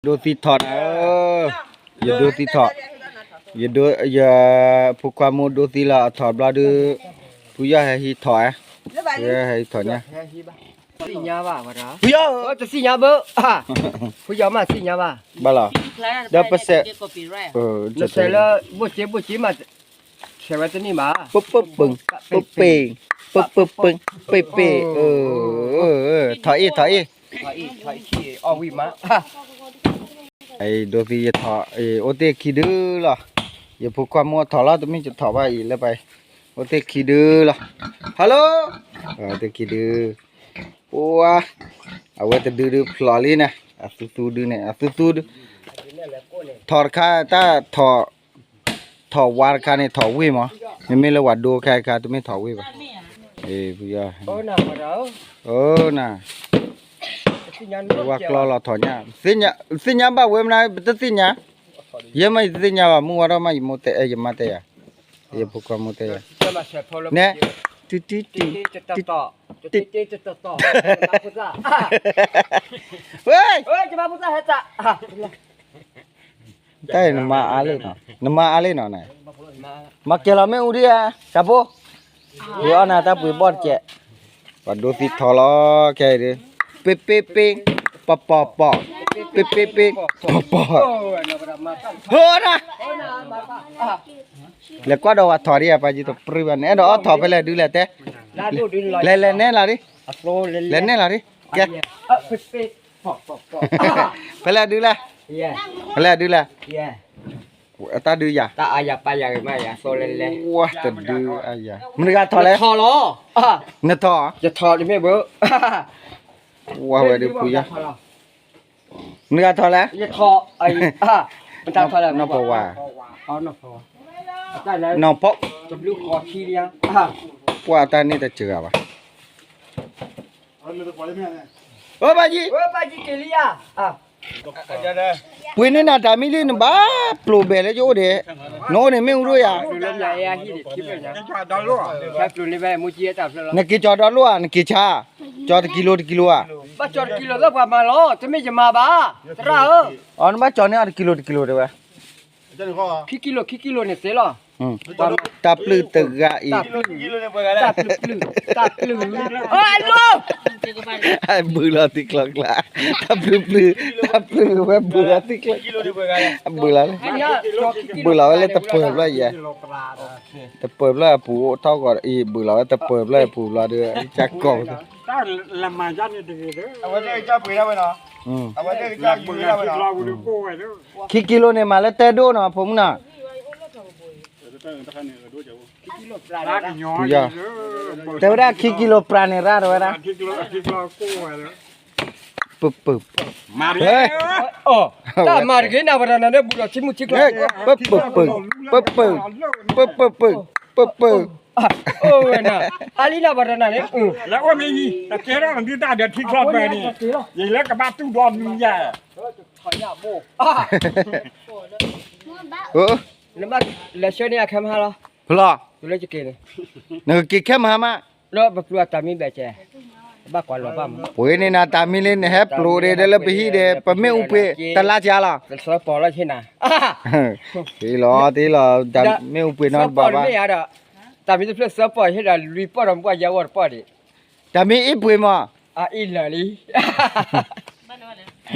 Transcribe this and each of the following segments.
ဒိသံထီၣ်နၤဧၢ, ယဒိသံထီၣ်, ယဒိ, ယဖိခွါမုၣ်ဒိသံလီၤအထီၣ်ဘျီဒုး, ဖုယီၢ်ဟဲဟံးထီၣ်ဧါ, ဖုယီၢ်ဟဲဟံးထီၣ်ညါ, ဖုယီၢ်ဧၢ, တသ့ၣ်ညါဘၣ်, ဖုယီၢ်မ့ၢ်သ့ၣ်ညါဘၣ်, ဘၣ်လီၤ, ဒီးပစဲး, နစဲးလၢ ဘိၣ်စ့ဘိၣ်စ့မး, ဆဲးဝဲတန့ၢ်ဘၣ်, ပပပ, ပပ့, ပပပ, ပပ့, ထီၣ်အ့ၣ်ထီၣ်အ့ၣ်, အီၣ်ဝံၣ်မး ဒိသံယထီၣ်, အိၣ်တ့ၢ်ခံဒုလီၤ, ယဖိခွါမုၣ်အထီၣ်လီၤ တမ့ၢ်ယထီၣ်ဘၣ်အံၤလၢပှၤ, အိၣ်တ့ၢ်ခံဒုလီၤ, hello, အိၣ်တ့ၢ်ခံဒု, ပှၤ, အဝဲတဒုဒုဖျိးလံန့ၣ်, အသူသူဒုန့ၣ် အသူသူဒု, ထီၣ်တခါတၢ်ထီၣ်, ထီၣ်ဝါတခါန့ၣ်ထီၣ်ဝ့ၢ်မး, မ့မ့ၢ်လၢပှၤဒိခဲခါတမ့ၢ်ထီၣ်ဝ့ၢ်ဘၣ်, န, ဝဲကျီလီၤထီၣ်ညါ, သ့ၣ်ညါဘၣ်ဝဲမနုၤ ပတသ့ၣ်ညါ, ယဲမ့ၢ်ယတသ့ၣ်ညါဘၣ် မုၢ်ဝါထီၣ်မး ယမါတဲယၤ, ယဖိခွါမုၣ်တဲယၤ, နဲ, တု, တု, တု, ဝဲ, တၢ်နမါအါလံနီၤ, နမါအါလံနီၤ, မၤကဲၤလီၤမ့ၣ်အူဒံဧါ, တၢ်ဖိ, ယအီၣ်နၤတၢ်ပှ့ၤဘီၣ်တကဲး, ပှၤဒိသံထီၣ်လီၤခဲအံၤဒုး, ပ့ပ့ပ့, ပီၢ်ပီၢ်ပီၢ်, ပ့ပ့ပ့, ပီၢ်ပီၢ်, ဟိနၤ, လဲၤကွၢ်ဒီးပှၤထီၣ်ဒံဧါ ပှၤယံၤတပြံဘၣ်န့ၣ် အဲၣ်ဒိးအီၣ်ထီၣ်ဖဲလဲၣ်ဒုးလဲၣ်တဲ, လဲၤလဲၤနဲလီၤဒံး, လဲၤနဲလီၤဒံး, ကဲ, ဖဲလဲၣ်ဒုးလဲၣ်, ဖဲလဲၣ်ဒုးလဲၣ်, အတၢ်ဒုးယၤ, တဒုးအယၤ, မနုၤဂၤထီၣ်လဲၣ်, နထီၣ်, ယထီၣ်တမ့ၢ်ဘၣ်, ဝဲဒုးဖုယီၢ်, မနုၤဂၤထီၣ်လဲၣ်, နီၢ်ဖီဝါ, နီၢ်ဖီ, ပှၤအတၢ်န့ၢ်တစှၤဘၣ်, အိၣ်ဘၣ်ယံၤ, ပှ့ၤန့ၢ်နၤတၢ်မံလံ နဘၣ်ပျိာ်ဘဲလၢယအိၣ်ဒံး, နအိၣ်န့ၣ်မ့ၣ်အူဒိၣ်ယၤ, နက့ၤကၠီၤဒီလိၣ်ဧါ နက့ၤဆါ, ကၠီၤတကံလိၤတကံလိၤဧါ, ဘၣ်ကၠီၤတကံလိၤလၢပှၤမၤလီၤ တမ့ၢ်ယမၤဘၣ်, သရၣ်ဧၢ, အီ နဘၣ်ကၠီၤန့ၢ်အီၤတကံလိၤတကံလိၤတဲဝဲ, ခံကံလိၤ ခံကံလိၤန့ၣ်သ့လီၤ, တၢ်ပျုၢ်တဂၤအံၤ, တၢ်ပျုၢ်, တၢ်ပျုၢ်, ဘုလီၤတံၢ်ကျီကျါ, တၢ်ပျုၢ်ပျုၢ်, တၢ်ပျုၢ်ဝဲဘုလီၤတံၢ်ကျီ, ဘုလီၤ, ဘုလီၤဝဲလၢတပၢၤဘျီယဲ, တပၢၤဘျီအပူၤအိၣ်ထီၣ်ဂီၤအံၤ ဘုလီၤဝဲတပၢၤဘျီအပူၤဘျီဒီး ကၢ်ကီၢ်, ခံကံလိၤန့ၣ် မၤလၢတဲဒိၣ်နီၤ ဖိမုၣ်နီၤ, ဖုယီၢ်, တဲဝဲဒၣ်ခံကံလိၤပြးန့ၣ်ရၣ်တဲဝဲဒၣ်, ပပၢၤ, တၢ်မၤတဂ့ၤနၤ ပှၤတနၤန့ၣ် ဘူးဒီးထံမုၢ်ထံကျိ, ပပၢၤ, ပပၢၤ, ပပၢၤ, ပပၢၤ, ပပၢၤ, အိၣ်ဝဲနၤ, အါလံနၤ ပှၤတနၤန့ၣ်, လၢအိၣ်မ့ၢ်ယံၤ တကဲထီၣ်နသုတၢ်ဒီးထံကျိပၢၤန့ၣ်, ယလဲၤကဘၣ်တူၢ်ဒီးနံၤယၤ လဲၤဆှၢန့ၢ်အခဲမဟါလီၤ, ဖျီ, နကက့ၤခဲမဟါမး, လၢပပျုၢ်အတၢ်မံဘဲၣ်ကဲ, ဘၣ်ကွၢ်လီၤဘၣ်မး, ပှ့ၤန့ၢ်နၤတၢ်မံလံ နဟဲပျိာ်ဒံးလၢပဟံၣ်ဒံး ပမ့ၣ်အူပှ့ၤ တလါကလီၤ, သၢပီၢ်လီၤဟ့ၣ်နၤ, တ့လီၤ တ့လီၤ, မ့ၣ်အူပှ့ၤနီတဘျီဘၣ်, တၢ်မံတဖျၢၣ်သၢပီၢ်ဟ့ၣ်ဒီးလွံၢ်ပီၢ်ဒီး မ့ၢ်ပှၤယါဝီတပီၢ်ဒံး, တၢ်မံအ့ၣ်ပှ့ၤမး, အအ့ၣ်လၢာ်လံ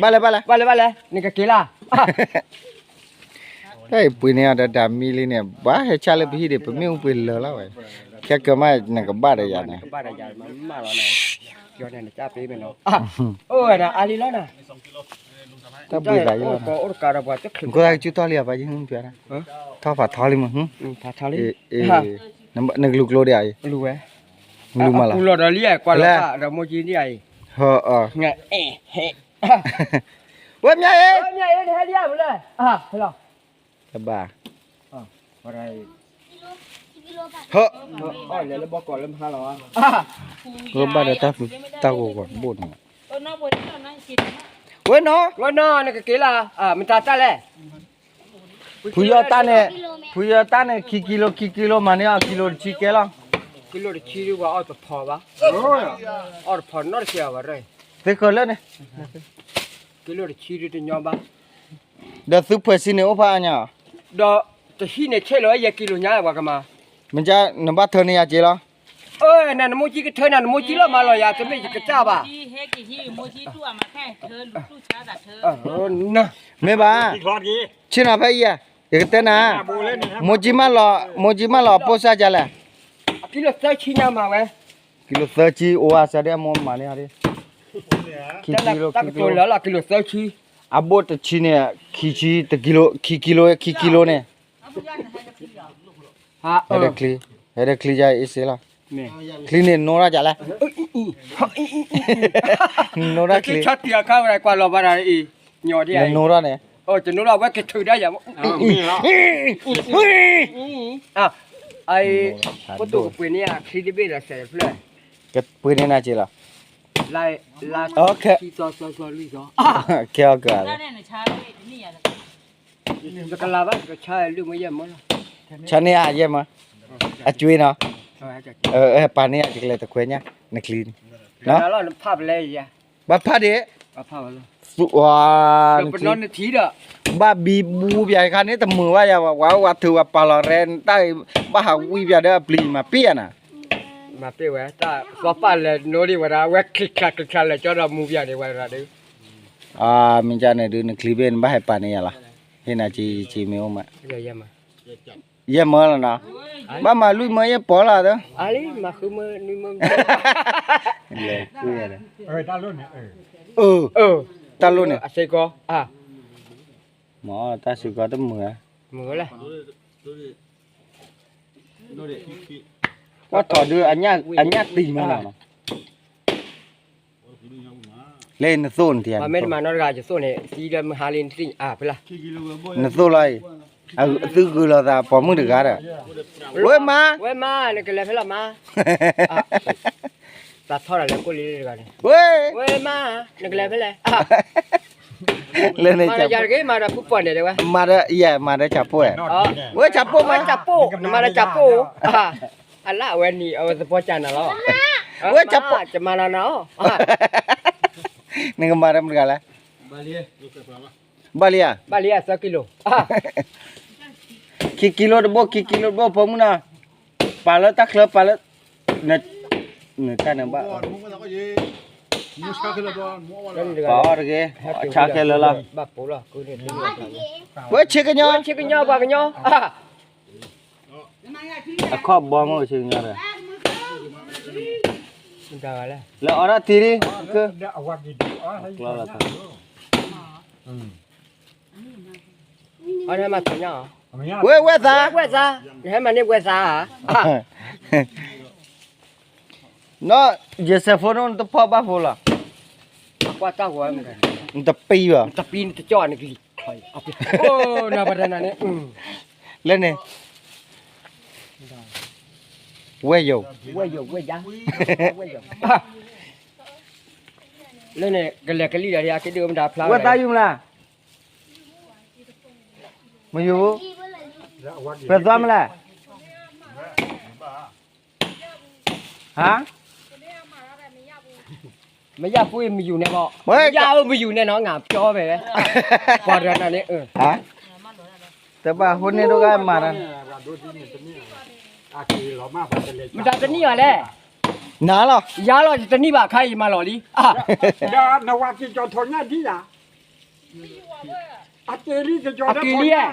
ဘၣ်လဲၣ် ဘၣ်လဲၣ် ဘၣ်လဲၣ် ဘၣ်လဲၣ် နကက့ၤလၢ်, တၢ်အံၤပှ့ၤန့ၢ်အီၤဒီးတၢ်မံလံန့ၣ် ဘၣ်ဟဲဆၣ်လၢပဟံၣ်ဒံး ပမ့ၣ်အူပှ့ၤလၢာ်လီၤဝဲ, ခဲကၢၤမး နကဘၣ်ဒီးယၤန့ၣ်, အိၣ်ဝဲဒၣ်အါလံလီၤနၤ, တၢ်ဘှံးသးယံၤလီၤ, နကထီၣ်ကၠူထီၣ်လံဧါ ပှၤယဟံၣ်မုၢ်ပျါ, ထီၣ်ဖးထီလံမး, နကလူၤကျိဒံးဧါအံၤ, လူၤဝဲ, လူၤမးလီၤ, ပူၤလီၤဒီးလံဧါ ကွၢ်လီၤဒီးမိၢ်ကံဒံးဧါအံၤ, ဟၢအီၤ ဝဲမၠါအ့ၣ်, ဝဲမၠါအ့ၣ် တဟဲလံဧါ မလဲၣ်, ဟဲလီၤ, တဘၣ်, ဟၢ, ဝဲဘၣ်ဒီးတၢ်သူတၢ်ဂီၤဂီၤတဘိန့ၣ်, ဝဲနီၤ, ဝဲနီၤ နကက့ၤလၢ, မတၤတၢ်လဲၣ်, ဖုယီၤတၢ်န့ၣ်, ဖုယီၤတၢ်န့ၣ် ခံကံလိ ခံကံလိ မၤန့ၢ်အီၤကံလိတဆံကဲလီၤ, ကံလိတဆံဒုးပှၤအီၣ်တဖီဘၣ်, အီၣ်တဖီနီတဆံဘၣ်, သ့ဃၢၤလၢန့ၣ်, ကံလိတဆံဒုးတညီဘၣ် ဒီးသုဖှဲးဆံန့ၣ်အိၣ်ဖးအါညါ, ဒီးတဟံၣ်န့ၣ်ဆဲးလီၤဝဲယဲၢ်ကံလိၤညါပှၤကမၤ, မ့ၢ်ကနဘၣ်ထၢန့ၢ်ယၤက့လီၤ, အၢ နနမိၢ်ကံကထၢနၤ နမိၢ်ကံလီၤမၤလီၤယၤ တမ့ၢ်ယကစၢ်ဘၣ်, မ့ၢ်ဘၣ်, ဆ့ၣ်နီၤဖဲအံၤ, ယကတဲနၤ, မိၢ်ကံမၢလီၤ, မိၢ်ကံမၢလီၤအပိၢ်စၢ်ကလဲၣ်, ကံလိၤသၢဆံညါမၤဝဲ, ကံလိၤသၢဆံအိၣ်ဝဲစၢ်ဒ်အမိၢ်မၤန့ၣ်, ခံကံလိၤ, အဘိၣ်တဆံန့ၣ်, ခံဆံ, တကံလိၤ, ခံကံလိၤ, ခံကံလိၤန့ၣ် ဟဲဒီးချံ, ဟဲဒီးချံယါအ့စ့လီၤ, ချံန့ၣ်နိထီၣ်ကလဲၣ်, နိထီၣ်ချံ, ကွၢ်လီၤဘၣ်ဒီးအံၤ, နနိထီၣ်န့ၣ်, ကပှ့ၤန့ၢ်နၤက့လီၤ, ကဲအီၤက, ဆါန့ၢ်ယဲၢ်မၢ, အကွ့နီၤ, ပာ်န့ၢ်ယၤကလဲၤတခွဲညါ, နချံန့ၣ်, ဘၣ်ဖးဒံး, ဘၣ်ဘံဘူပၠးခါန့ၣ် တမုာ်ဘၣ်ယၤ, ဝဲဝဲထုးဝဲပာ်လီၤရဲတၢ်အံၤ, ဘၣ်ဟးဝံပၠးဒီးအပျံၤမၤပ့ၢ်ယၤနၤ, မၤပ့ၢ်ဝဲ, သီပၢ်လဲၤနိဒံးဝဲဒၣ် ဝဲချံချါချံချါလဲၤကၠီဒီးမူပၠးဒံးဝဲဒၣ်ဒုး, မ့ၢ်ကန့ၣ်ဒုး နချံဘ့ၣ်နဘၣ်ဟဲပာ်န့ၢ်ယၤလီၤ, ဟ့ၣ်နၤက့က့မ့ၢ်အိၣ်မး ယဲၢ်မၢလီၤနီၤ, ဘၣ်မၤလွံၢ်မၢယဲၢ်ပီလီၤ, တၢ်လိၣ်န့ၣ်, မ့ၢ်တၢ်စ့ၢ်ကီးတမုာ်ဧါ, ကွၢ်ထီၣ်ဒုး အညၣ်တံၤမၢနီၤ, လၢနသိၣ်န့ၣ်တယၤ, မ့ၢ်တမၤနီတဂၤ ယသိၣ်န့ၣ် သံလၢမုၢ်ဟါလံနသ့ၣ်ညါအါဖဲလၢ်, နသိၣ်လီၤအံၤ, သုဂုာ်လီၤသးပိာ်မုၣ်တဂၤဒီး, ဝဲမါ, ဝဲမါ နကလဲၤဖဲလဲၣ်မါ, သးထီၣ်တၢ်လၢကိၣ်လံတဂၤန့ၣ်, ဝဲမါ, နကလဲၤဖဲလဲၣ်, လၢန့ၣ်, မၤဒီးယၤတဂ့ၤ မၤဒီးဖုပီၢ်န့ၣ်တဲဝဲ, မၤဒီးယၤ မၤဒီးကၠးပိၢ်, ဝဲကၠးပိၢ်မး, ကၠးပိၢ် အလၢအဝဲနံၤ အဝဲသပှၢ်ကၢ်နၤလီၤ, ဝဲကၠးပိၢ် ကမၤလီၤနၤ, နကမၤဒီးမတၤတဂၤလဲၣ်, ဘၣ်လံဧါ, ဘၣ်လံဧါ သၢကံလိၤ, ခံကံလိၤတဘိ ခံကံလိၤတဘိ ဖိမုၣ်နီၤ, ပာ်လၢတၢ်ချၢ ပာ်လၢ, နတၢ်န့ၣ်ဘၣ်, ပာ်အီၤတဂ့ၤ, ဆါခဲလၢာ်လီၤ, ဝဲဆ့ကညီ, ဆ့ကညီ ပှၤကညီ အခီၣ်ဘီမ့ၢ်ဆ့ကညီဒီး, လၢအီၣ်ဒၣ်တံၤလံ, ဝဲဝဲသး, ဝဲသး, နဟဲမၤန့ၢ်ဝဲသးဧါ, နီၤ, ယ cell phone နတဖီၣ်ဘၣ်ဖိလီၤ, နတပံဘၣ်, နတကၠီနကလံၤ, လၢန့ၣ်, ဝဲယိာ်, လၢန့ၣ် ကလဲၤကလံၤဒီး အက့ဒုးမတၤဖျါဝဲ, ဝဲသးယုၢ်မလဲၣ်, မယုၢ်, ပသးမလဲၣ်, ဟါ, မ့ၢ်ယၤပူၤအံၤမယုၢ်န့ၣ်ဘၣ်, မ့ၢ်ယၤအၢမယုၢ်န့ၣ်နီၤ ငါပျီဖဲဝဲ, ပှၤတဂၤန့ၣ်, တဘၣ်ဟိန့ၢ်ဒိၣ်ဂၤမၤတၢ်, မတၤတနံၣ်ဘၣ်လဲၣ်, နၤလီၤ, ယၤလီၤ ယတနံၣ်ဘၣ်ခါအံၤ ယမၤလီၤလံ, ဒီးနဝၤက့ၤကီၤထီၣ်ညၣ်ဒ်ယၤ, အက့ၤလံကကီၤထီၣ်ညၣ်,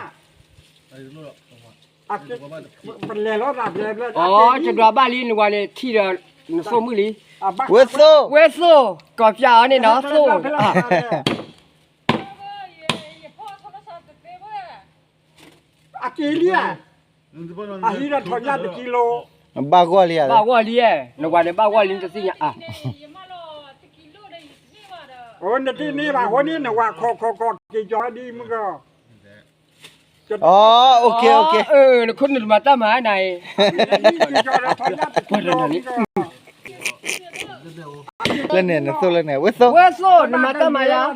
ပလဲၤလီၤတၢ်ဘျဲဘျဲ, အီ တဒွးဘၣ်လံ နဝၤန့ၣ် ထံၣ်ဒီး နသိၣ်မုၣ်လံ, ဝဲသိၣ်, ဝဲသိၣ်, ကီၢ်ပၠးအီၤန့ၣ်နီၤ သိၣ်, အက့ၤလံဧါ, အဟံးဒီးထီၣ်ညၣ်တကံလိၤ, ဘၣ်ဂီၢ်လံဧါ, ဘၣ်ဂီၢ်လံဧါ, နဝၤန့ၣ်ဘၣ်ဂီၢ်လံ နတသ့ၣ်ညါအါ, အိ နတန့ၢ်ဘၣ် အဃိန့ၣ်နဝၤခီခီခီက့ၤကီၤဒ်မုၢ်ကီၤ, အိ နခိၣ်နတမၤတၢ်မၤနၤအံၤ, လၢန့ၣ် နသိၣ်လၢန့ၣ် ဝဲသိၣ်, ဝဲသိၣ် နမၤတၢ်မၤယၤ,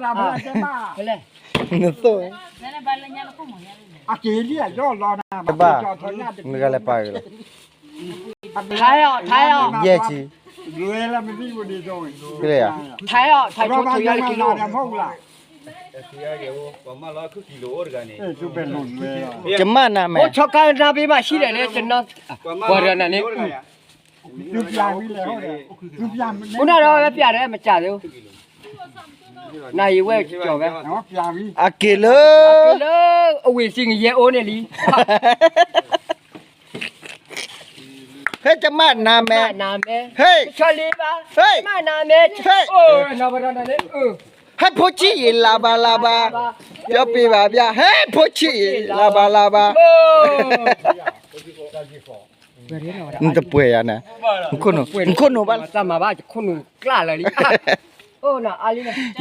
နသိၣ်, တဘၣ်, နကလဲၤပာ်ဂ့ၤလီၤ, ယဲၢ်ဆံ, လၢယၤ, ထါအီၤ ထါဆိဆိယၤလၢကံလိၤ, ကမၣ်နၤမဲာ်, အိၣ်ဆီခါနၢ်ဘ့မးဆံးလဲၣ်န့ၣ်, ပှၤတဂၤနၤန့ၣ်, အိၣ်နၢ်ဒီးဝဲပျးဒီးမစၢ်သ့, နၤယဝဲကကီၤဝဲ, အက့ၤလၢ, လၢအဝ့ၢ်စံၣ်ကယဲၢ်အိၣ်န့ၣ်လံ. ဟဲကမၣ်နၤမဲာ်, ဟဲ, ဟဲ, ဟဲ, ဟဲဖိဆံးယံာ်လၤဘၣ်လၤဘၣ်, ပျီပံၤဘၣ်ပျီ, ဟဲဖိဆံးယံာ်လၤဘၣ်လၤဘၣ်, နတပှဲၤယၤန့ၣ်, နခိၣ်နူာ်ဘၣ်လီၤ,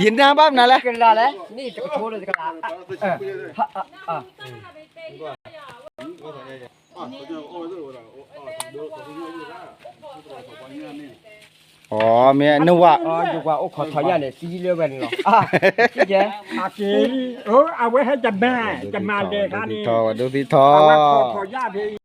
ယနၢ်ဘၣ်မနုၤလဲၣ်, အီ မ့ၢ်နဝၤ, ယဝၤအိၣ်ခိးထီၣ်ညၣ်န့ၣ် သံလၢဝဲန့ၣ်လီၤ, အက့ၤလံ, အဝဲဟဲတမၤ, တမၤလဲၤခါန့ၣ်, ဒိသံထီၣ်, အဝဲခိးထီၣ်ညၣ်ဖဲ